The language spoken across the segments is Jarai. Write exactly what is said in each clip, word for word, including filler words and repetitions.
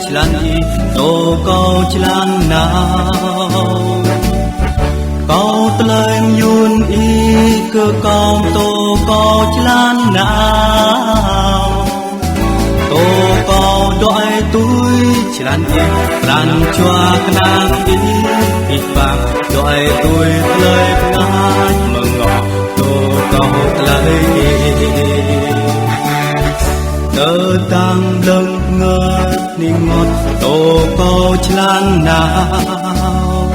Jơlan Ih, pơtô kâo jơlan nao. Kâo tơlơi mơyun Ih kơ kâo, pơtô kâo jơlan nao. Pơtô kâo dŏ tui jơlan Ih, pran jua kơnang Ih, Ih pap dŏ tui tơlơi pơngač mơ̆ng Ih, pơtô kâo tơlơi Ih. Tơdang blơ̆ng bơngơ̆t ning ot, pơtô kâo jơlan nao.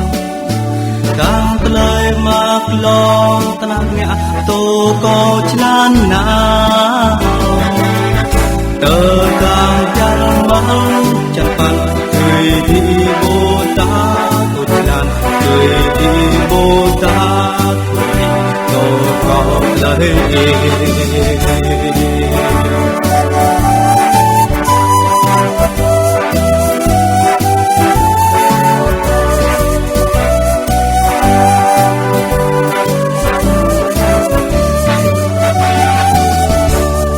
Tơdang tơlơi mă glông tơnap ngă, pơtô kâo jơlan nao. Tơdang jal mă čang păn, tui Ih pơtô kâo jơlan, tui Ih pơtô kâo jơlan.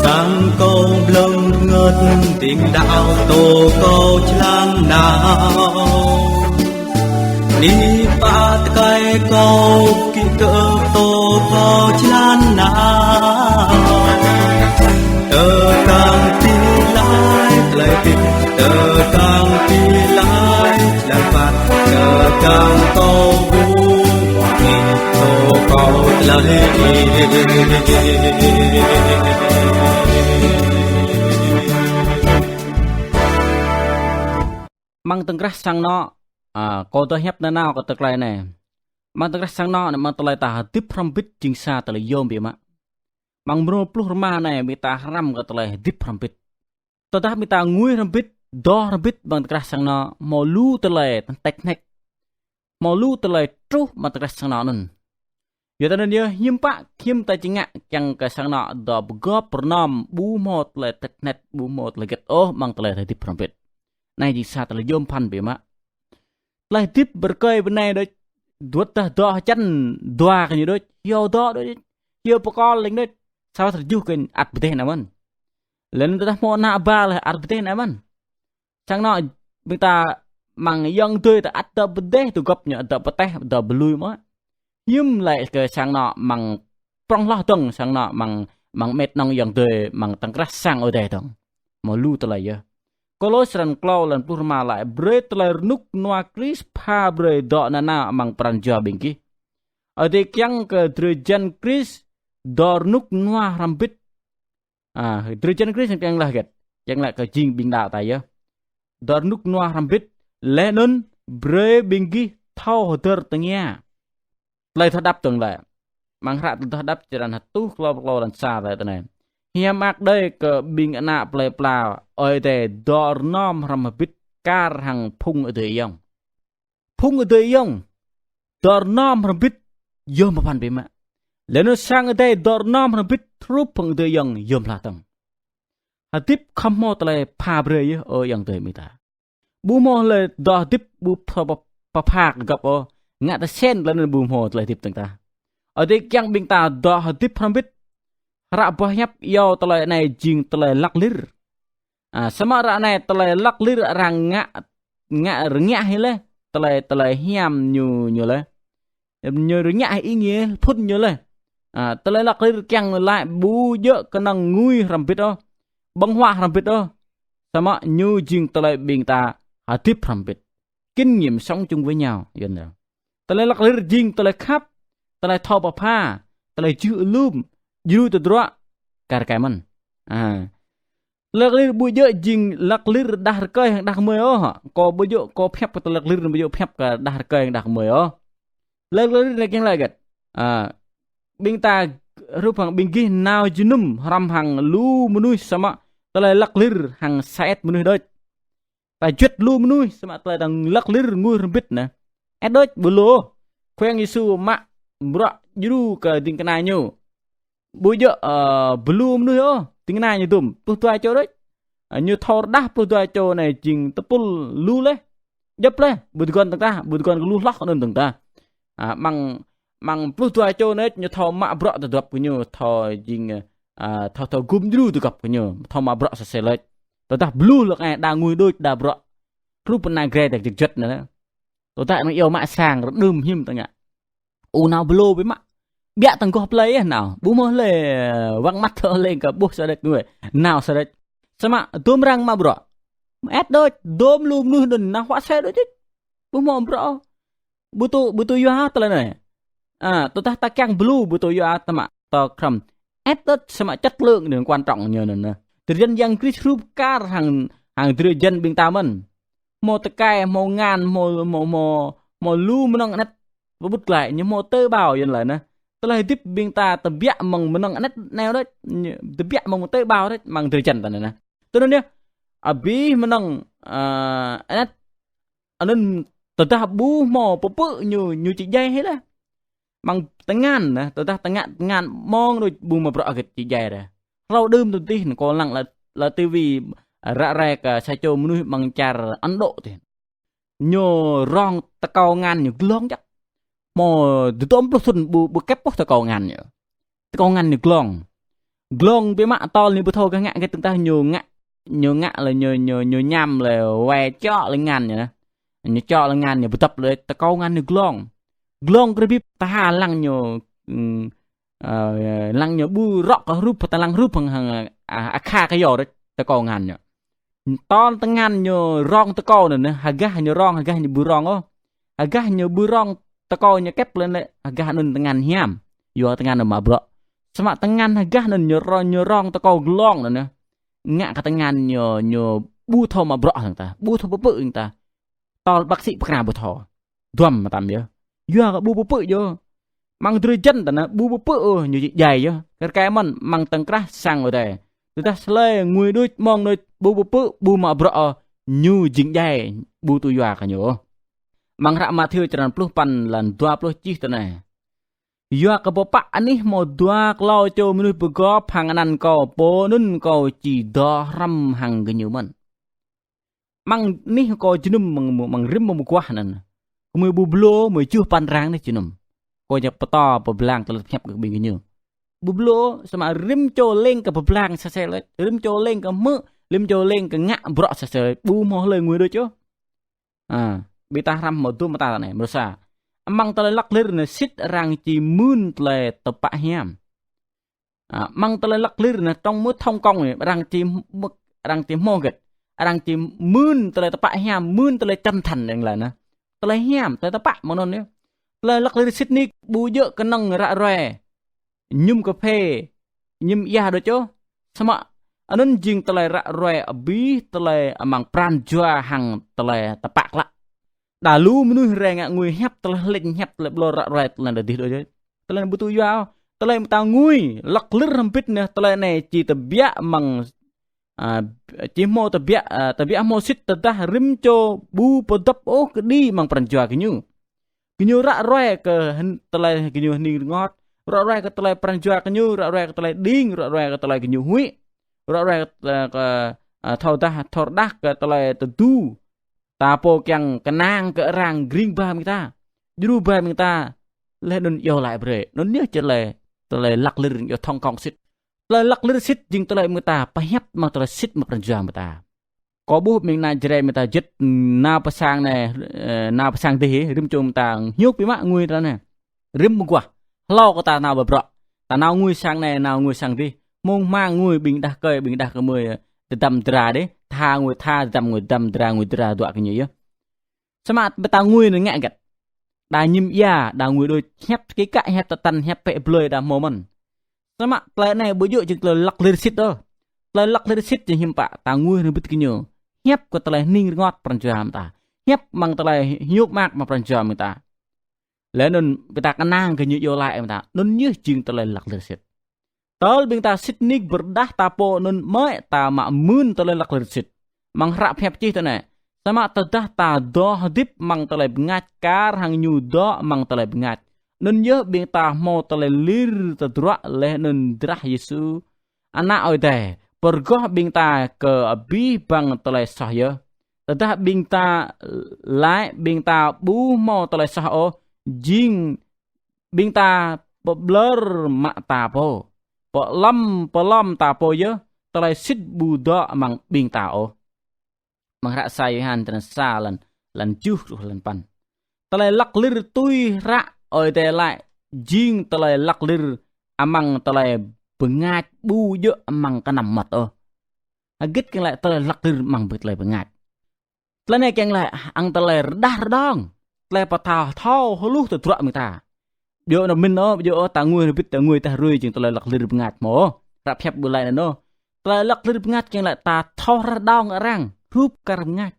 Tơdang kâo blơ̆ng bơngơ̆t, ƀing đaŏ pơtô kâo jơlan nao. Ƀing pă tơkai kâo, kĭ kơ pơtô kâo jơlan nao. Tơdang pơtô laĭ tơlơi hơdip, tơdang pơtô laĭ jơlan phat, tơdang kâo ƀu mơak, pơtô kâo tơlơi hơdip. Amăng tơ̆ng krah sang anŏ, a, kâo tơhiăp nanao kơ tơlơi anai. Amăng tơ̆ng krah sang anŏ anai, amăng tơlơi ta hơdip hrŏm hơbĭt jing sa tơlơi yôm biă mă. Amăng mrô pluh rơma anai, ƀing ta hrăm kơ tơlơi hơdip hrŏm hơbĭt. Tơdah ƀing ta ngui hrŏm hơbĭt, dŏ hrŏm hơbĭt amăng tơ̆ng krah sang anŏ, hmâo lu tơlơi tơnĕk tơnĕk. Hmâo lu tơlơi truh amăng tơ̆ng krah sang anŏ anŭn. Yua tơ anŭn yơh, hiư̆m pă hiư̆m ta či ngă kiăng kơ sang anŏ dŏ pơgop pơrơnŏm, ƀu hmâo tơlơi tơnĕk tơnĕk, ƀu hmâo tơlơi hơget ôh amăng tơlơi ta hơdip hrŏm hơbĭt. Anai jing sa tơlơi yôm phăn biă mă. Tơlơi hơdip rơkơi bơnai đôč, wơ̆t tơdah dŏ hơjăn dua kơ ñu đôč, hyu dŏ đôč, hyu pơkŏl lĕng đôč, sa wơ̆t tơjuh kơ ăt pơdeh anai mơ̆n. Lĕ anŭn tơdah hmâo ană ba lĕ ăt pơdeh anai mơ̆n. Sang anŏ ƀing ta amăng ayŏng adơi ta ăt dŏ pơdeh, tơgop ñu ăt dŏ pơtĕh, dŏ pơlui mơ̆. Hiư̆m lĕ kơ sang anŏ amăng prŏng hloh dơ̆ng, sang anŏ amăng, amăng met nŏng ayŏng adơi, amăng tơ̆ng krah sang Ơi Adai dơ̆ng. Hmâo lu tơlơi yơh. Kôlôs črăn klâo, lan pluh rơma laĭ: Brơi tơlơi rơnŭk rơnua Krist pha brơi dŏ nanao amăng pran jua ƀing gih. Ơi Adai kiăng kơ drơi jăn Krist dŏ rơnŭk rơnua hrŏm hơbĭt. A, drơi jăn Krist kiăng laĭ hơget? Kiăng laĭ kơ jing ƀing đaŏ ta yơh. Dŏ rơnŭk rơnua hrŏm hơbĭt, laih anŭn brơi ƀing gih thâo hơdơr tơngia. Tơlơi thâo đăp dơ̆ng lĕ. Amăng hră Tơlơi Thâo Đăp črăn hơtuh klâo pluh klâo, lan sa laĭ tui anai: Hiam mơak đơi kơ ƀing ană plơi pla Ơi Adai dŏ rơnŏm hrŏm hơbĭt kar hăng phung adơi ayŏng. Phung adơi ayŏng dŏ rơnŏm hrŏm hơbĭt yôm pơphan biă mă. Laih anŭn sang Ơi Adai dŏ rơnŏm hrŏm hơbĭt hrup hăng adơi ayŏng yôm hloh dơ̆ng. Hơdip khŏm hmâo tơlơi pha brơi yơh, ơ ayŏng adơi ƀing ta. Ƀu hmâo tơlơi dŏ hơdip ƀu pha, pha, pha, pha kơ gŏp ôh. Ngă tơsen tơlơi anŭn ƀu hmâo tơlơi hơdip dơ̆ng tah. Ơi Adai kiăng ƀing ta dŏ hơdip hrŏm hơbĭt. Hră boh hiăp iâu tơlơi anai jing tơlơi lăk lir. A, samơ̆ ră anai tơlơi lăk lir arăng ngă, ngă rơngiă hĭ laih. Tơlơi, tơlơi hiam ñu, ñu laih. Ñu rơngiă hĭ ing yơh phŭn ñu laih. A, tơlơi lăk lir kiăng laĭ ƀu djơ̆ kơnơ̆ng ngui hrŏm hơbĭt ôh, ƀơ̆ng huă hrŏm hơbĭt ôh. Samơ̆ ñu jing tơlơi ƀing ta hơdip hrŏm hơbĭt. Kinh nghiệm sống chung với nhau, yơh anŭn. Tơlơi lăk lir jing tơlơi khăp, tơlơi thâo pơpha, tơlơi jưh alum, djru tơdruă, kar kaĭ mơ̆n. A. Tơlơi lăk lir ƀu djơ̆ jing lăk lir đah rơkơi hăng đah kơmơi ôh. Kâo ƀu djơ̆, kâo pơhiăp kơ tơlơi lăk lir, ƀu djơ̆ pơhiăp kơ đah rơkơi hăng đah kơmơi ôh. Tơlơi lăk lir anai kiăng laĭ hơget? A, ƀing ta hrup hăng ƀing gih nao jơnum hrŏm hăng lu mơnuih samơ̆ tơlơi lăk lir hăng sa et mơnuih đôč. Ta juăt lu mơnuih, samơ̆ tơlơi ta lăk lir ngui hrŏm hơbĭt anai, et đôč, ƀu lu. Khua Yang Yêsu mă bruă djru kơ ding kơna ñu. Ƀu djơ̆, ơ, ƀu lu mơnuih ôh, ding kơna ñu dŭm, pluh dua čô đôč. A, ñu thâo rơđah pluh dua čô anai jing tơpul lu laih. Djŏp laih, ƀu tơguan dơ̆ng tah, ƀu tơguan kơ lu hloh anŭn dơ̆ng tah. A, amăng, amăng pluh dua čô anai ñu thâo mă bruă tơdruăp kơ ñu, thâo jing, a, thâo, thâo gum djru tơgŏp kơ ñu, thâo mă bruă sơsel laih. Tơdah ƀu lu lăk anai đa ngui đôč đa bruă. Hrup pơ anai grê tơk jơt jơt anai. Tơdah anŭn iâu mă sang rơnum him tơngă. Ơ nao bơlô biă mă. Biă tơnggoh plei yơh nao. Ƀu hmâo hlơi wăng măt thâo leng kơ ƀuh sa đĕč mơ̆. Nao sa đĕč. Samơ̆ dôm arăng mă bruă. Ĕt đôč, dôm lu mơnuih anŭn nao huă sui đôč. Ƀu hmâo bruă. Ƀu tŭ, ƀu tŭ yua tơlơi anai. A, tơdah ta kiăng bơlô ƀu tŭ yua tơmă tơ krăm. Ĕt đôč samơ̆ chất lượng anŭn quan trọng ñu anŭn. Drơi jăn Yang Krist hrup kar hăng, hăng drơi jăn ƀing ta mơ̆n. Hmâo tơkai, hmâo ngan, hmâo, hmâo, hmâo, hmâo lu mơnơ̆ng anet. Pơƀut glaĭ, ñu hmâo tế bào yơh laĭ anai. Tơlơi hơdip ƀing ta tơbiă mơ̆ng mơnơ̆ng anet anai đôč. Ñu tơbiă mơ̆ng tế bào đôč, mơ̆ng drơi jăn ta anai. Tui anŭn yơh. Abih mơnơ̆ng, a, anet. Anŭn tơdah ƀu hmâo pơpư̆ ñu, ñu či djai hĭ laih. Mơ̆ng tơngan anai, tơdah tơngan, tơngan mơ̆ng đôč ƀu mă bruă hơget či djai laih. Hlâo đưm tơdih anai kâo lăng lă, lă tivi ră ruai kơ sa čô mơnuih mơ̆ng čar Ấn Độ tih. Ñu rong tơkâo ngan ñu glông čăk. Hmâo dơdôm pluh thŭn ƀu, ƀu kĕp ôh tơkâo ngan ñu. Tơkâo ngan ñu glông. Glông biă mă tơl ñu ƀu thâo gah ngă hơget tơdah ñu ngă, ñu ngă lĕ ñu, ñu, ñu ñam lĕ wai čŏ lĕ ngan ñu anai. Ñu čŏ lĕ ngan ñu pơdŏp lĕ tơkâo ngan ñu glông. Glông kơ rơbip tơha lăng ñu, ưm, ơ, lăng ñu ƀu rŏ kơ hrup, ta lăng hrup hăng, hăng, a, akha kơ yua đôč tơkâo ngan ñu. Tơl tơngan ñu rong tơkâo anŭn, hơgah ñu rong, hơgah ñu ƀu rong ôh. Hơgah ñu ƀu rong tơkâo ñu kĕp lĕ, hơgah anŭn tơngan hiam. Yua tơngan anŭn mă bruă. Samơ̆ tơngan hơgah anŭn ñu ro-, ñu rong tơkâo glông anŭn. Ngă kơ tơngan ñu, ñu ƀu thâo mă bruă hăng ta, ƀu thâo pơpư̆ hăng ta. Tơl bác sĩ pơkra ƀu thâo. Duăm mơtam yơh. Yua kơ ƀu pơpư̆ yơh. Mơ̆ng drơi jăn ta anai ƀu pơpư̆ ôh ñu či djai yơh. Kar kaĭ mơ̆n mơ̆ng tơ̆ng krah sang Ơi Adai. Tơdah tơlơi ngui đôč mơ̆ng đôč ƀu pơpư̆ ƀu mă bruă ôh ñu jing djai ƀu tŭ yua kơ ñu ôh. Mơ̆ng hră Mathiơ črăn pluh păn lăn dua pluh čih tui anai. Yua kơ pơpă anih hmâo dua klâo čô mơnuih pơgop hăng anăn kâo, pô anŭn kâo či dŏ hrŏm hăng gơñu mơ̆n. Mơ̆ng anih kâo jơnum mơ̆ng, mơ̆ng rĭm mơguah anŭn. Kơ mơi ƀu bơlô, mơi juh păn arăng anih jơnum. Kâo ñu pơtô pơblang tơlơi pơhiăp kơ ƀing gơñu. Ƀu bơlô, samơ̆ rĭm čô leng kơ pơblang sơsel, rĭm čô leng kơ hmư̆, rĭm čô leng kơ ngă bruă sơsel, ƀu hmâo hlơi ngui đôč ôh. A, ƀing ta hrăm hmâo dôm mơta anai, mrô sa. Amăng tơlơi lăk lir anai sĭt arăng či mưn tơlơi tơpă hiam. A, amăng tơlơi lăk lir anai trong mơ̆ thông công anai, arăng či hmư̆, arăng či hmâo hơget. Arăng či mưn tơlơi tơpă hiam, mưn tơlơi chân thành anŭn laĭ anai. Tơlơi hiam, tơlơi tơpă mơ̆ng anŭn yơh. Tơlơi lăk lir sĭt nik ƀu djơ̆ kơnơ̆ng ră ruai. Ñum kơphê, ñum ia đôč ôh. Samơ̆ anŭn jing tơlơi ră ruai abih, tơlơi amăng pran jua hăng tơlơi tơpă klă. Đa lu mơnuih rai ngă ngui hiăp tơlơi hleñ, hiăp tơlơi ƀlŏr ră ruai tơlơi anŭn dih đôč. Tơlơi anŭn ƀu tŭ yua ôh. Tơlơi mơta ngui, lăk lir hrŏm hơbĭt anai, tơlơi anai či tơbiă mơ̆ng, a, či hmâo tơbiă, a, tơbiă hmâo sĭt tơdah rĭm čô ƀu pơdŏp ôh kơđi mơ̆ng pran jua gơñu. Gơñu ră ruai kơ hên-, tơlơi gơñu hơning rơngot, ră ruai kơ tơlơi pran jua gơñu, ră ruai kơ tơlơi đing, ră ruai kơ tơlơi gơñu huĭ, ră ruai kơ, kơ, a, thâo dah, thâo rơđah kơ tơlơi tơdu. Ta pô kiăng kơnang kơ arăng gring ba ƀing ta, djru ba ƀing ta, laih anŭn iâu laĭ brơi. Anŭn yơh či tơlơi, tơlơi lăk lir iâu thông công sĭt. Tơlơi lăk lir sĭt jing tơlơi ƀing ta pơhiăp mă tơlơi sĭt mă pran jua ƀing ta. Kâo ƀuh ƀing ană Jrai ƀing ta jĕt nao pơ sang anai, ơ, nao pơ sang dih, rĭm čô ƀing ta hiuk biă mă ngui tơ anai. Rĭm mơguah. Hlâo kơ ta nao pơ bruă. Ta nao ngui sang anai, nao ngui sang dih. Mông hmang ngui ƀing đah kơi, ƀing đah kơmơi, ơ, tơdăm dra dih. Tha ngui tha, tơdăm ngui tơdăm, dra ngui dra, dua kơ ñu yơh. Samơ̆ ƀing ta ngui anŭn ngă hơget. Đa ñim ia, đa ngui đôč, hiăp kĕ kă, hiăp tơtăn, hiăp pĕ blơi đa hmâo mơ̆n. Samơ̆ tơlơi anai ƀu djơ̆ jing tơlơi lăk lir sĭt ôh. Tơlơi lăk lir sĭt jing hiư̆m pă, ta ngui hrŏm hơbĭt kơ ñu. Hiăp kơ tơlơi hơning rơngot pran jua ƀing ta. Hiăp mơ̆ng tơlơi hiuk mơak mă pran jua ƀing ta. Laih anŭn ƀing ta kơnang kơ ñu iâu laĭ ƀing ta. Anŭn yơh jing tơlơi lăk lir sĭt. Tơl ƀing ta sĭt nik pơrơđah ta pô anŭn mơ̆ ta mă mưn tơlơi lăk lir sĭt. Mơ̆ng hră pơhiăp čih tui anai. Samơ̆ tơdah ta dŏ hơdip mơ̆ng tơlơi bơngač kar hăng ñu dŏ mơ̆ng tơlơi bơngač. Anŭn yơh ƀing ta hmâo tơlơi lir tơdruă laih anŭn drah Yêsu Ană Ơi Adai. Pơrơgoh ƀing ta kơ abih bang tơlơi soh yơh. Tơdah ƀing ta laĭ ƀing ta ƀu hmâo tơlơi soh ôh, jing ƀing ta pơƀlŏr mă ta pô. Pơlŏm, pơlŏm ta pô yơh, tơlơi sĭt ƀu dŏ amăng ƀing ta ôh. Amăng hră sa Yôhan črăn sa lăn, lăn tơjuh truh lăn păn. Tơlơi lăk lir tui hră Ơi Adai laĭ jing tơlơi lăk lir amăng tơlơi bơngač ƀu djơ̆ amăng kơnăm mơmŏt ôh. Hơget kiăng laĭ tơlơi lăk lir amăng tơlơi bơngač? Tơlơi anai kiăng laĭ hăng tơlơi rơđah rơđông, tơlơi pơthâo thâo hluh tơdruă ƀing ta. Ƀu djơ̆ anŭn mơ̆n ôh, ƀu djơ̆ ôh, ta ngui rơbit, ta ngui tah rui jing tơlơi lăk lir bơngač mơ̆. Hră pơhiăp ƀu laĭ anŭn ôh. Tơlơi lăk lir bơngač kiăng laĭ ta thâo rơđông arăng, hrup kar bơngač.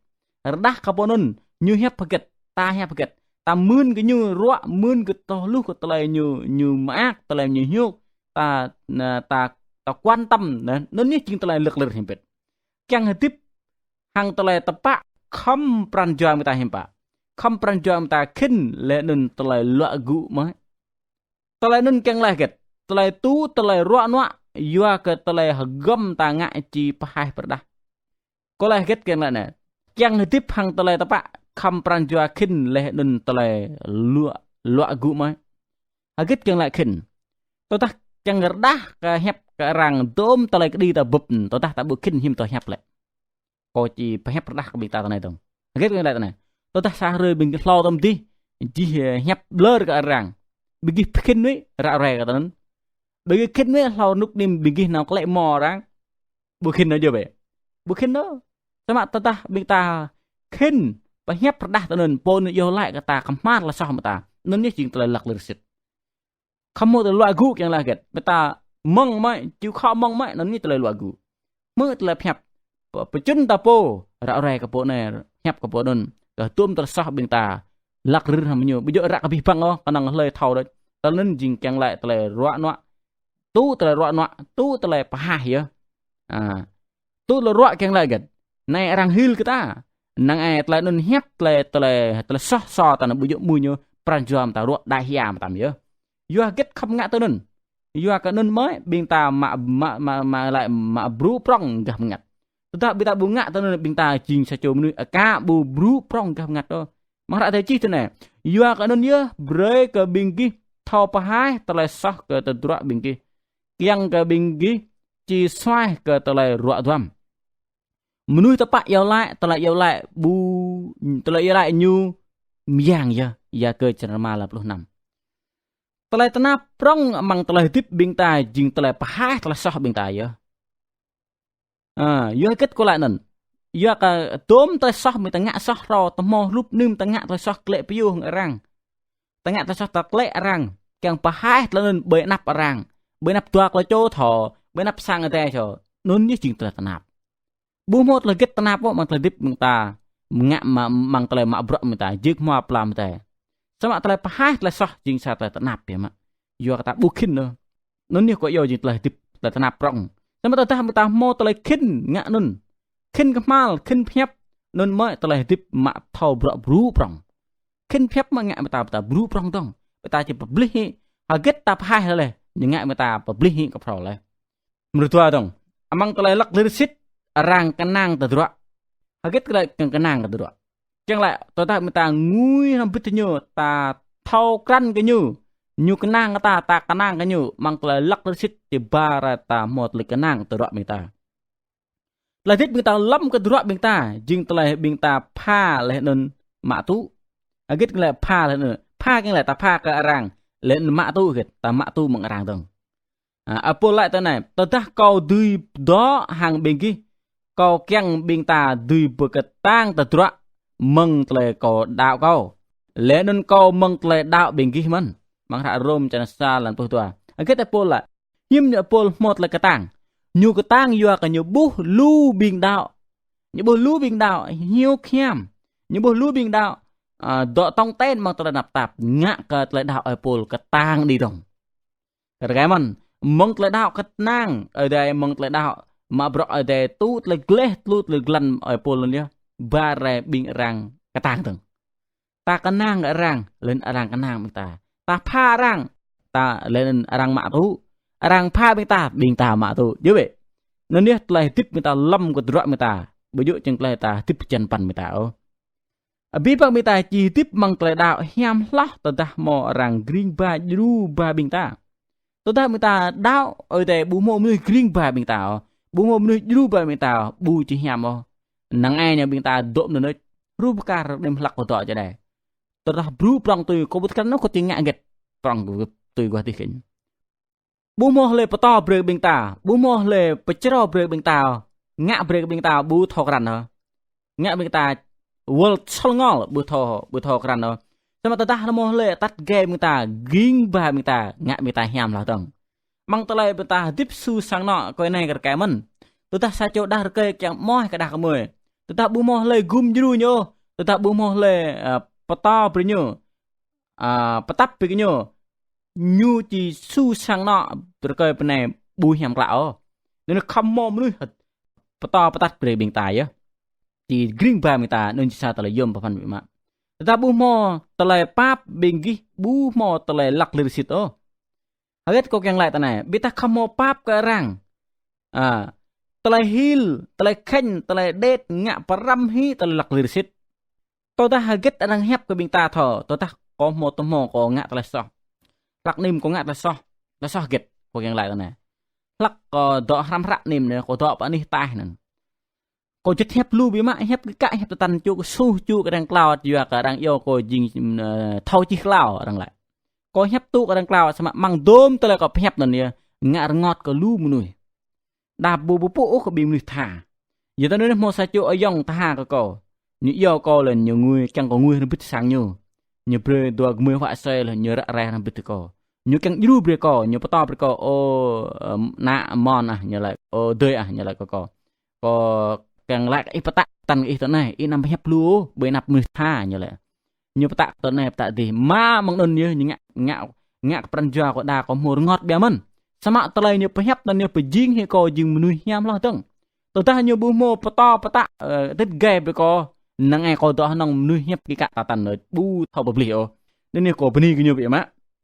Rơđah kơ pô anŭn, ñu hiăp hơget, ta hiăp hơget. Ta mưn kơ ñu ruă, mưn kơ thâo hluh kơ tơlơi ñu, ñu mơak, tơlơi ñu hiư̆m, ta, ta, ta quan tâm, anŭn yơh jing tơlơi lăk lir hiam pĕt. Kiăng hơdip hăng tơlơi tơpă, khŏm pran jua ƀing ta hiam pă. Khŏm pran jua ƀing ta khĭn laih anŭn tơlơi luă gŭ mơ̆. Tơlơi anŭn kiăng laĭ hơget? Tơlơi tŭ, tơlơi ruă nuă, yua kơ tơlơi hơgŏm ta ngă či pơhaih pơrơđah. Kơ laĭ hơget kiăng laĭ anai? Kiăng hơdip hăng tơlơi tơpă, khŏm pran jua khĭn laih anŭn tơlơi luă, luă gŭ mơ̆. Hơget kiăng laĭ khĭn? Tơdah kiăng rơđah kơ hiăp kơ arăng dôm tơlơi kơđi ta bưp, tơdah ta ƀu khĭn hiư̆m tơlơi hiăp lĕ. Kâo či pơhiăp rơđah kơ ƀing ta tui anai dơ̆ng. Hơget kiăng laĭ tui anai? Tơdah sa hrơi ƀing gih hlâo tơm dih, jih, ơ, hiăp ƀlŏr kơ arăng. Ƀing gih khĭn wơ̆t, ră ruai kơ tui anŭn. Ƀing gih khĭn wơ̆t hlâo rơnŭk rơnim ƀing gih nao klĕ mơ̆ arăng. Ƀu khĭn ôh djơ̆ bĕ. Ƀu khĭn ôh. Samơ̆ tơdah ƀing ta khĭn pơhiăp rơđah tui anŭn, pô anŭn iâu laĭ kơ ta kơhma̱l tơlơi soh mơ̆ng ta. Anŭn yơh jing tơlơi lăk lir sĭt. Khŏm hmâo tơlơi luă gŭ kiăng laĭ hơget. Ƀing ta mơ̆ng mơ̆, či khŏ mơ̆ng mơ̆, anŭn yơh tơlơi luă gŭ. Hmư̆ tơlơi pơhiăp, pơ-, pơčŭn ta pô, ră ruai kơ pô anai, hiăp kơ pô anŭn, kơ dôm tơlơi soh ƀing ta lăk lir hăng ñu, ƀu djơ̆ ră kơ abih bang ôh, kơnơ̆ng hlơi thâo đôč. Tơlơi anŭn jing kiăng laĭ tơlơi ruă nuă, tŭ tơlơi ruă nuă, tŭ tơlơi pơhaih yơh. A, tŭ tơlơi ruă kiăng laĭ hơget? Anai arăng hil kơ ta. Năng ai tơlơi anŭn hiăp tơlơi, tơlơi, tơlơi soh sô ta anŭn ƀu djơ̆ mơ̆ ñu pran jua mơ̆ng ta ruă đa hia mơtam yơh. Yua hơget khŏm ngă tui anŭn? Yua kơ anŭn mơ̆ ƀing ta mă, mă, mă, mă laĭ mă brŭ prŏng gah bơngăt. Tơdah ƀing ta ƀu ngă tui anŭn ƀing ta jing sa čô mơnuih aka ƀu brŭ prŏng gah bơngăt ôh. Amăng hră Adai čih tui anai. Yua kơ anŭn yơh brơi kơ ƀing gih thâo pơhaih tơlơi soh kơ tơdruă ƀing gih. Kiăng kơ ƀing gih či suaih kơ tơlơi ruă duăm. Mơnuih tơpă iâu laĭ, tơlơi iâu laĭ ƀu, tơlơi iâu laĭ ñu mơyang yơh, Yakơ črăn rơma lăm pluh năm. Tơlơi tơnap prŏng amăng tơlơi hơdip ƀing ta jing tơlơi pơhaih tơlơi soh ƀing ta yơh. A, yua hơget kâo laĭ anŭn? Yua kơ dôm tơlơi soh ƀing ta ngă soh hrô, tơhmô hrup anŭn ta ngă tơlơi soh klĕ pioh hăng arăng. Ta ngă tơlơi soh ta klĕ arăng, kiăng pơhaih tơlơi anŭn ƀơi anăp arăng, ƀơi anăp dua klâo čô thâo, ƀơi anăp sang adai thâo. Anŭn yơh jing tơlơi tơnap. Ƀu hmâo tơlơi hơget tơnap ôh amăng tơlơi hơdip ƀing ta, ngă mă-, amăng tơlơi mă bruă ƀing ta, jing hmua pla ƀing ta. Samơ̆ tơlơi pơhaih tơlơi soh jing sa tơlơi tơnap biă mă. Yua kơ ta ƀu khĭn ôh. Anŭn yơh kâo iâu jing tơlơi hơdip, tơlơi tơnap prŏng. Samơ̆ tơdah ƀing ta hmâo tơlơi khĭn ngă anŭn. Khĭn kơhma̱l, khĭn pơhiăp, anŭn mơ̆ tơlơi hơdip mă thâo bruă brŭ prŏng. Khĭn pơhiăp mơ̆ ngă ƀing ta, ƀing ta brŭ prŏng dơ̆ng. Ƀing ta či pơblih hĭ, hơget ta pơhaih laih, ñu ngă ƀing ta pơblih hĭ kơ phrâo laih. Mrô dua dơ̆ng, amăng tơlơi lăk lir sĭt, arăng kơnang tơdruă. Hơget kơ laĭ kiăng kơnang tơdruă? Kiăng laĭ, tơdah ƀing ta ngui hrŏm bit ñu, ta thâo krăn kơ ñu, ñu kơnang kơ ta, ta kơnang kơ ñu, amăng tơlơi lăk lir sĭt, či ba rai ta hmâo tơlơi kơnang tơdruă ƀing ta. Tơlơi hơdip ƀing ta lăm kơ tơdruă ƀing ta, jing tơlơi ƀing ta pha laih anŭn mă tŭ. Hơget kiăng laĭ pha laih anŭn? Pha kiăng laĭ ta pha kơ arăng, laih anŭn mă tŭ hơget? Ta mă tŭ mơ̆ng arăng dơ̆ng. A, ơi Pôl laĭ tui anai, tơdah kâo dưi dŏ hăng ƀing gih, kâo kiăng ƀing ta dưi pơkơtang tơdruă mơ̆ng tơlơi kâo đaŏ kâo. Laih anŭn kâo mơ̆ng tơlơi đaŏ ƀing gih mơ̆n. Amăng hră Rôm črăn sa lăn pluh dua. Hơget ơi Pôl laĭ? Hiư̆m ñu ơi Pôl hmâo tơlơi kơtang? Ñu kơtang yua kơ ñu ƀuh lu ƀing đaŏ. Ñu ƀuh lu ƀing đaŏ hiu hiam. Ñu ƀuh lu ƀing đaŏ, a, dŏ tong ten amăng tơlơi tơnap tap, ngă kơ tơlơi đaŏ ơi Pôl kơtang đĭ dơ̆ng. Rơkai mơ̆n, mơ̆ng tơlơi đaŏ kơnang Ơi Adai, mơ̆ng tơlơi đaŏ mă bruă Ơi Adai, tŭ tơlơi gleh, tŭ tơlơi glăn ơi Pôl anŭn yơh, ba rai ƀing arăng kơtang dơ̆ng. Ta kơnang arăng, laih anŭn arăng kơnang ƀing ta. Ta pha arăng, ta laih anŭn arăng mă tŭ. Arăng pha ƀing ta, ƀing ta mă tŭ. Djơ̆ bĕ. Anŭn yơh tơlơi hơdip ƀing ta lăm kơ tơdruă ƀing ta. Ƀu djơ̆ čang tơlơi ta hơdip hơjăn păn ƀing ta ôh. Abih bang ƀing ta či hơdip amăng tơlơi đaŏ hiam hloh tơdah hmâo arăng gring ba djru ba ƀing ta. Tơdah ƀing ta đaŏ, Ơi Adai ƀu hmâo mơnuih gring ba ƀing ta ôh. Ƀu hmâo mơnuih djru ba ƀing ta ôh, ƀu či hiam ôh. năng ai ñu ƀing ta dŏ mơnuih. Hrup kar đêm hlăk kơ dŏ čơđai. Tơdah bru prŏng tui kơ ƀut krăn ñu kơ ti ngă hơget. Prŏng kơ tui guah tih kĕnh. Ƀu hmâo hlơi pơtô brơi ƀing ta, ƀu hmâo hlơi pơčrâo brơi ƀing ta, ngă brơi ƀing ta ƀu thâo krăn hă. Ngă ƀing ta wơl sơl ngol ƀu thâo, ƀu thâo krăn hă. Samơ̆ tơdah hmâo hlơi atăt gai ƀing ta, ging ba ƀing ta, ngă ƀing ta hiam hloh dơ̆ng. Mơ̆ng tơlơi ƀing ta hơdip su sang anŏ kơ anai kơ rơkơi mơ̆n. Tơdah sa čô đah rơkơi kiăng mơ̆ kơ đah kơmơi. Tơdah ƀu hmâo hlơi gum djru ñu, tơdah ƀu hmâo hlơi, ơ, pơtô brơi ñu. Ơ, pơtăp brơi ñu. Ñu či su sang anŏ rơkơi pơ anai ƀu hiam klă ôh. Anŭn khŏm hmâo mơnuih pơtô pơtăt brơi ƀing ta yơh. Či gring ba ƀing ta, anŭn či sa tơlơi yôm pơphan biă mă. Tơdah ƀu hmâo tơlơi pap ƀing gih ƀu hmâo tơlơi lăk lir sĭt ôh. Hơget kâo kiăng laĭ tui anai, ƀing ta khŏm hmâo pap kơ arăng. Ơ, tơlơi hil, tơlơi khĕnh, tơlơi đet, ngă pơrăm hĭ tơlơi lăk lir sĭt. Tơdah hơget arăng hiăp kơ ƀing ta thâo, tơdah kâo hmâo tơhmô kâo ngă tơlơi soh. Hlăk anŭn kâo ngă tơlơi soh, tơlơi soh hơget, kâo kiăng laĭ tui anai. Hlăk kâo dŏ hrăm hră anŭn, kâo dŏ pơ anih ataih anŭn. Kâo juăt hiăp lu biă mă, hiăp kơ kă, hiăp tơtăn ču kơ suh, ču kơ arăng klao, yua kơ arăng iâu kâo jing, ơ, thâo čih klao arăng laĭ. Kâo hiăp tŭ kơ arăng klao, samơ̆ mơ̆ng dôm tơlơi kâo pơhiăp anŭn yơh, ngă rơngot kơ lu mơnuih. Đa ƀu pơpŭ ôh kơ ƀing mơnuih tha. Yua tui anŭn hmâo sa čô ayŏng tha kơ kâo. Ñu iâu kâo lĕ ñu ngui, kiăng kâo ngui hrŏm hơbĭt sang ñu. Ñu brơi dua gơmơi huă asơi lĕ ñu ră ruai hrŏm hơbĭt kâo. Ñu kiăng djru brơi kâo, ñu pơtô brơi kâo, ơ, ơ, ană mơ̆n ah, ñu laĭ, ơ, adơi ah, ñu laĭ kơ kâo. Kâo kiăng laĭ kơ ih pơtă, tăn kơ ih tui anai, ih anăm pơhiăp lu ôh, ƀơi anăp mơnuih tha, ñu laĭ. Ñu pơtă tui anai pơtă adih. Mă mơ̆ng anŭn yơh ñu ngă, ngă, ngă kơ pran jua kâo đa kâo hmâo rơngot biă mơ̆n. Samơ̆ tơlơi ñu pơhiăp anŭn yơh pơjing hĭ kâo jing mơnuih hiam hloh dơ̆ng. Tơdah ñu ƀu hmâo pơtô pơtă, ơ, tĭt gai brơi kâo, năng ai kâo dŏ hơnơ̆ng mơnuih hiăp kơ kă tơtăn anŭn ƀu thâo pơplih ôh. Anŭn yơh kâo bơni kơ ñu biă mă.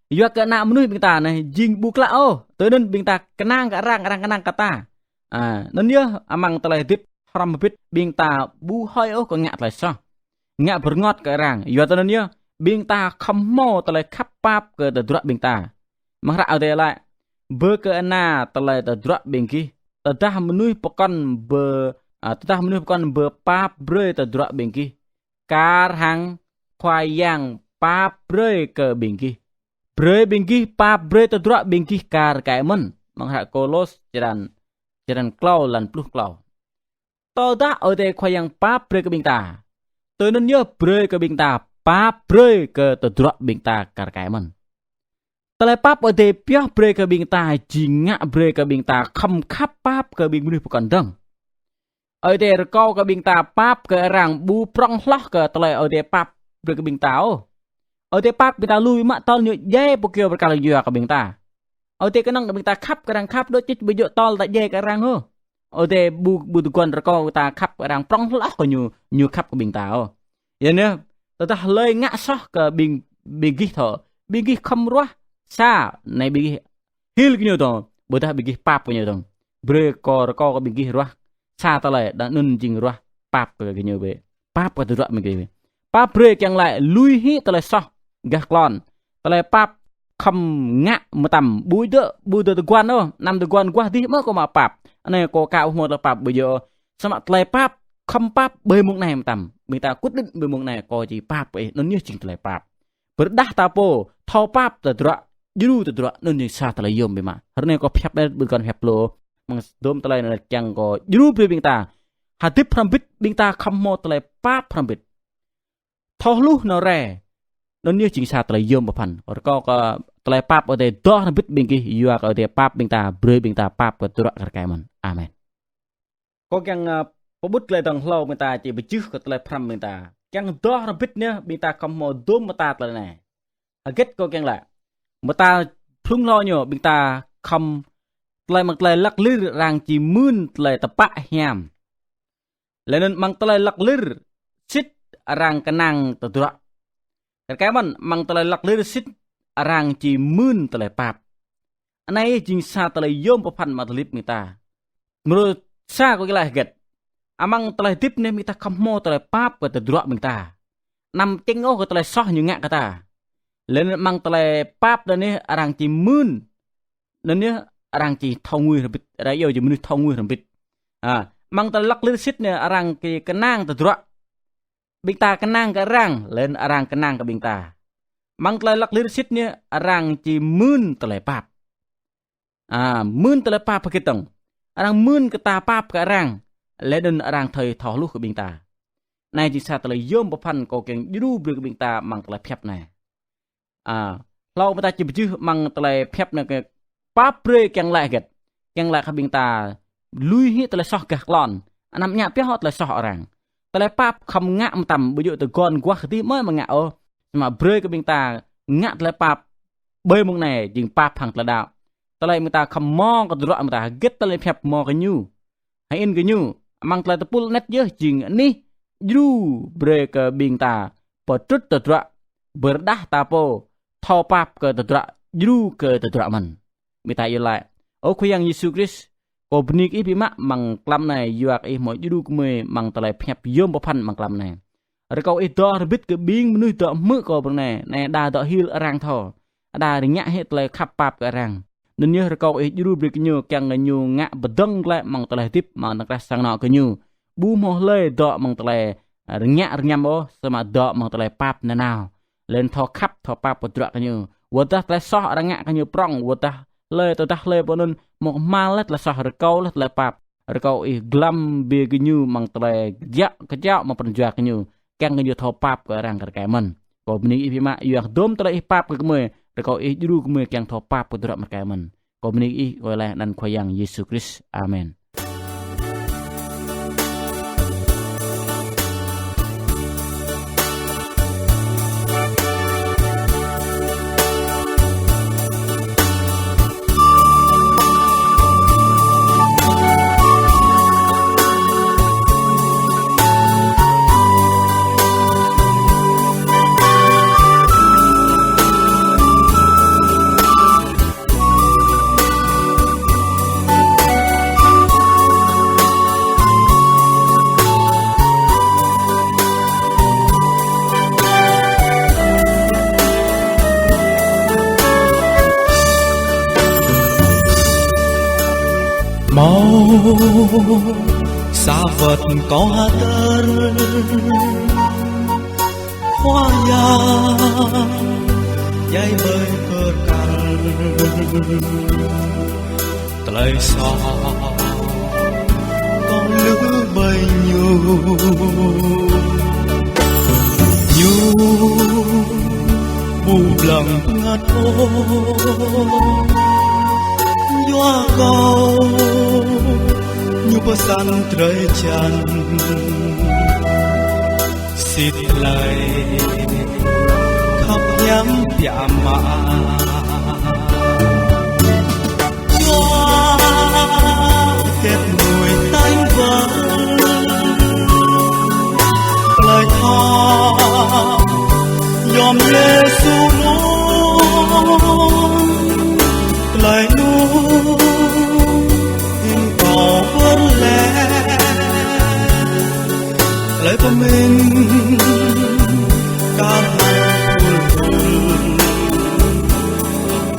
Yua kơ ană mơnuih ƀing ta anai jing ƀu klă ôh. Tui anŭn ƀing ta kơnang kơ arăng, arăng kơnang kơ ta. Ơ, anŭn yơh amăng tơlơi hơdip hrŏm hơbĭt ƀing ta ƀu hơi ôh kơ ngă tơlơi soh. Ngă pơrơngot kơ arăng. Yua tui anŭn yơh, ƀing ta khŏm hmâo tơlơi khăp pap kơ tơdruă ƀing ta. Mơ̆ng hră Ơi Adai laĭ, bơ kơ ană tơlơi tơdruă ƀing gih, tơdah mơnuih pơkŏn bơ, ơ, tơdah mơnuih pơkŏn bơ pap brơi tơdruă ƀing gih, kar hăng Khua Yang pap brơi kơ ƀing gih. Brơi ƀing gih pap brơi tơdruă ƀing gih kar kaĭ mơ̆n. Mơ̆ng hră Kôlôs črăn, črăn klâo lăn pluh klâo. Tơdah Ơi Adai Khua Yang pap brơi kơ ƀing ta, tui anŭn yơh brơi kơ ƀing ta pap brơi kơ tơdruă ƀing ta kar kaĭ mơ̆n. Tơlơi pap Ơi Adai pioh brơi kơ ƀing ta jing ngă brơi kơ ƀing ta khŏm khăp pap kơ ƀing mơnuih pơkŏn dơ̆ng. Ơi Adai rơkâo kơ ƀing ta pap kơ arăng ƀu prŏng hloh kơ tơlơi Ơi Adai pap brơi kơ ƀing ta ôh. Ơi Adai pap ƀing ta lui mă tơl ñu djai pơkiaŏ pơkăl yua kơ ƀing ta. Ơi Adai kơnơ̆ng kơ ƀing ta khăp kơ arăng khăp đôč čih ƀu djơ̆ tơl ta djai kơ arăng ôh. Ơi Adai ƀu, ƀu tơguan rơkâo ta khăp kơ arăng prŏng hloh kơ ñu, ñu khăp kơ ƀing ta ôh. Yua anŭn, tơdah hlơi ngă soh kơ ƀing, ƀing gih thâo, ƀing gih khŏm ruah sa, anai ƀing gih hil kơ ñu dơ̆ng, ƀôdah ƀing gih pap kơ ñu dơ̆ng. Brơi kâo rơkâo kơ ƀing gih ruah sa tơlơi, đa anŭn jing ruah pap kơ gơñu bĕ. Pap kơ tơdruă ƀing gih bĕ. Pap brơi kiăng laĭ lui hĭ tơlơi soh gah klon. Tơlơi pap khŏm ngă mơtam ƀu djơ̆, ƀu djơ̆ tơguan ôh, anăm tơguan guah dih mơ̆ kâo mă pap. Anai kâo ka ƀu hmâo tơlơi pap ƀu djơ̆ ôh. Samơ̆ tơlơi pap, khŏm pap ƀơi mông anai mơtam. Ƀing ta kŭt đĭ ƀơi mông anai kâo či pap kơ ih, anŭn yơh jing tơlơi pap. Pơrơđah ta pô, thâo pap tơdruă, djru tơdruă, anŭn jing sa tơlơi yôm biă mă. Hrơi anai kâo pơhiăp anai ƀu kăn pơhiăp lu. Mơ̆ng dôm tơlơi anai kiăng kâo djru brơi ƀing ta. Hơdip hrŏm hơbĭt ƀing ta khŏm hmâo tơlơi pap hrŏm hơbĭt. Thâo hluh nao rai. Anŭn yơh jing sa tơlơi yôm pơphan. Rơkâo kơ tơlơi pap Ơi Adai dŏ hrŏm hơbĭt ƀing gih, yua kơ Ơi Adai pap ƀing ta, brơi ƀing ta pap kơ tơdruă kar kaĭ mơ̆n. Amen. Kâo kiăng, ơ, pơƀut tơlơi dơ̆ng hlâo ƀing ta či pơjưh kơ tơlơi pơhrăm ƀing ta. Kiăng dŏ hrŏm hơbĭt anai, ƀing ta khŏm hmâo dôm mơta tơlơi anai. Hơget kâo kiăng laĭ. Mơta blung hlâo ñu, ƀing ta khŏm tơlơi mơ̆ng tơlơi lăk lir arăng či mưn tơlơi tơpă hiam. Laih anŭn mơ̆ng tơlơi lăk lir sĭt arăng kơnang tơdruă. Kar kaĭ mơ̆n, mơ̆ng tơlơi lăk lir sĭt arăng či mưn tơlơi pap. Anai jing sa tơlơi yôm pơphan mă tơlơi hơdip ƀing ta. Mrô sa kâo kiăng laĭ hơget. Amăng tơlơi hơdip anai ƀing ta khŏm hmâo tơlơi pap kơ tơdruă ƀing ta. Anăm čing ôh kơ tơlơi soh ñu ngă kơ ta. Laih anŭn mơ̆ng tơlơi pap anai arăng či mưn. Anŭn yơh arăng či thâo ngui hrŏm hơbĭt, arăng iâu či mơnuih thâo ngui hrŏm hơbĭt. Ha, Amăng tơlơi lăk lir sĭt anai arăng či kơnang tơdruă. Ƀing ta kơnang kơ arăng, laih anŭn arăng kơnang kơ ƀing ta. Amăng tơlơi lăk lir sĭt anai arăng či mưn tơlơi pap. A, mưn tơlơi pap hơget dơ̆ng? Arăng mưn kơ ta pap kơ arăng, laih anŭn arăng thâo thâo hluh kơ ƀing ta. Anai jing sa tơlơi yôm pơphan kâo kiăng djru brơi kơ ƀing ta amăng tơlơi pơhiăp anai. A, hlâo ƀing ta či pơjưh amăng tơlơi pơhiăp anai kơ pap brơi kiăng laĭ hơget? Kiăng laĭ kơ ƀing ta lui hĭ tơlơi soh gah klon. Anăm ngă pioh tơlơi soh arăng. Tơlơi pap khŏm ngă mơtam, ƀu djơ̆ tơguan guah kơdih mơ̆ mă ngă ôh. Samơ̆ brơi kơ ƀing ta ngă tơlơi pap ƀơi mông anai jing pap hăng tơlơi đaŏ. Tơlơi ƀing ta khŏm hmâo kơ tơdruă ƀing ta hơget tơlơi pơhiăp hmâo kơ ñu. Hơĭn kơ ñu, amăng tơlơi tơpul anet yơh jing anih djru brơi kơ ƀing ta pơtrŭt tơdruă, pơrơđah ta pô, thâo pap kơ tơdruă, djru kơ tơdruă mơ̆n. Ƀing ta iâu laĭ: Ơ Khua Yang Yêsu Krist, kâo bơni kơ Ih biă mă amăng tlam anai, yua kơ Ih hmâo djru gơmơi amăng tơlơi pơhiăp yôm pơphan amăng tlam anai. Rơkâo Ih dŏ hơbĭt kơ ƀing mơnuih dŏ hmư̆ kâo pơ anai, anai đa dŏ hil arăng thâo, đa rơngiă hĭ tơlơi khăp pap kơ arăng. Anŭn yơh rơkâo Ih djru brơi kơ ñu kiăng kơ ñu ngă pơdơ̆ng glaĭ amăng tơlơi hơdip amăng tơkrah sang anŏ kơ ñu. Ƀu hmâo hlơi dŏ amăng tơlơi rơngiă rơñăm ôh, samơ̆ dŏ amăng tơlơi pap nanao. Laih anŭn thâo khăp, thâo pap kơ tơdruă kơ ñu. Wơ̆t tơdah tơlơi soh arăng ngă kơ ñu prŏng, wơ̆t tơdah hlơi tơdah hlơi pô anŭn hmâo kơhma̱l laih tơlơi soh, rơkâo laih tơlơi pap. Rơkâo Ih glăm biă kơ ñu amăng tơlơi kơjăp, kơjăp amăng pran jua kơ ñu. Kiăng kơ ñu thâo pap kơ arăng kar kaĭ mơ̆n. Kâo bơni Ih biă mă, yua kơ hơdôm tơlơi Ih pap kơ gơmơi, rơkâo Ih djru gơmơi kiăng thâo pap kơ tơdruă kar kaĭ mơ̆n. Kâo bơni Ih, kâo laĭ anăn Khua Yang Yêsu Krist. Amen. Hmâo sa wơ̆t kâo hơdơr Khua Yang djai ƀơi bơrkal. Tơlơi soh kâo lui ƀơi Ñu. Ñu ƀu blăng bơngăt ôh. Yua kâo Ñu pơsăn drơi jăn. Sĭt tơlơi khăp hiam biă mă. Yua hơget mơnuih tañ wơ̆t tơlơi thâo yom Yêsu anŭn, tơlơi anŭn hĭn kâo wơr lĕ. Tơlơi pơmĭn kar hăng ƀul ƀul,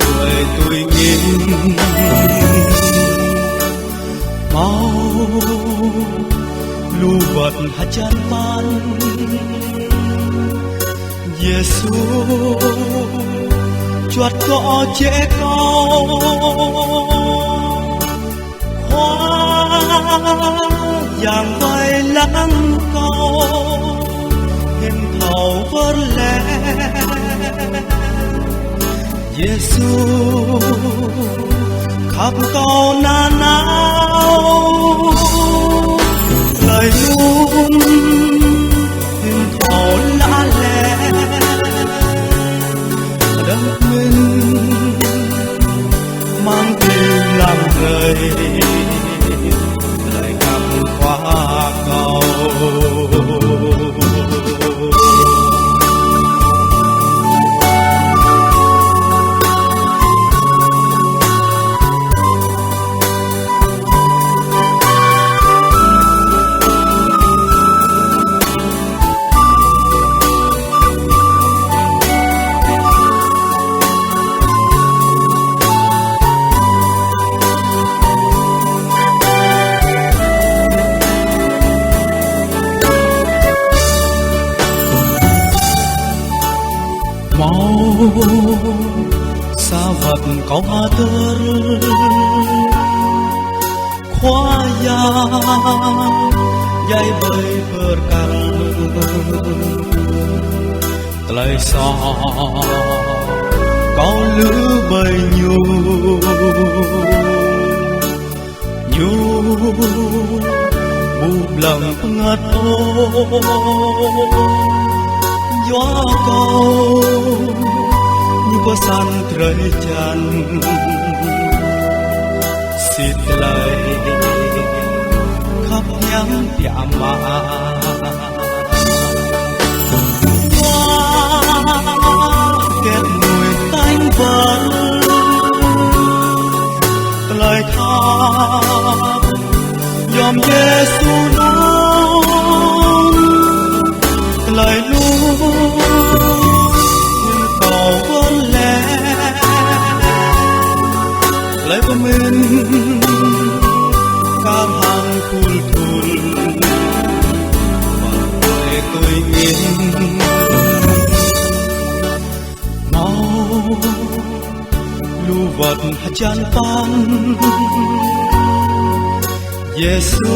tui tui angĭn. Hmâo lu wơ̆t hơjăn mơ̆n, Yêsu juăt dŏ jĕ kâo. Khua Yang wai lăng kâo, hĭn thâo wơr lĕ. Yêsu khăp kâo nanao, tơlơi anŭn hĭn thâo laĭ lĕ. Đah mĭn amăng ƀing lăm hrơi, tơlơi khăp Khua kâo. Sa wơ̆t kâo hơdơr Khua Yang, djai ƀơi pơkăl tơlơi soh kâo lui ƀơi Ñu. Ñu ƀu blăng pơngăt ôh, yua kâo Ñu pơsăn drơi jăn, sĭt tơlơi khăp hiam biă mă. Yua kơ mui tañ bơr tơlơi khăp yom Yêsu anŭn, tơlơi lu hiư̆m kâo wơ̆t lĕ, tơlơi pơmĭn kar hăng khul thul, wơ̆t tui angĭn. Hmâo lu wơ̆t hơjăn păn, Yêsu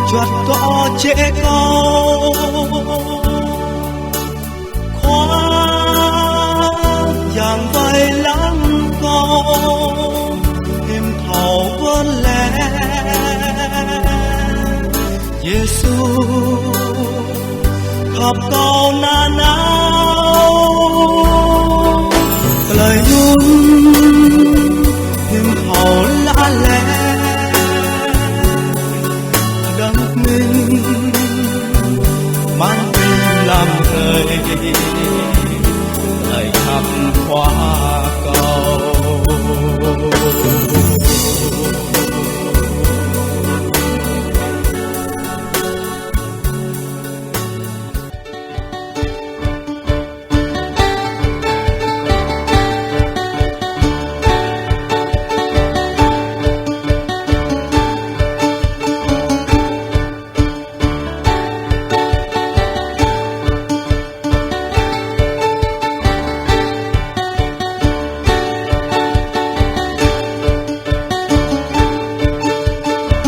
juăt dŏ jĕ kâo. Khua Yang wai lăng kâo, hiư̆m thâo wơ̆t lĕ. Yêsu khăp kâo nanao, tơlơi anŭn hiư̆m thâo lă lĕ.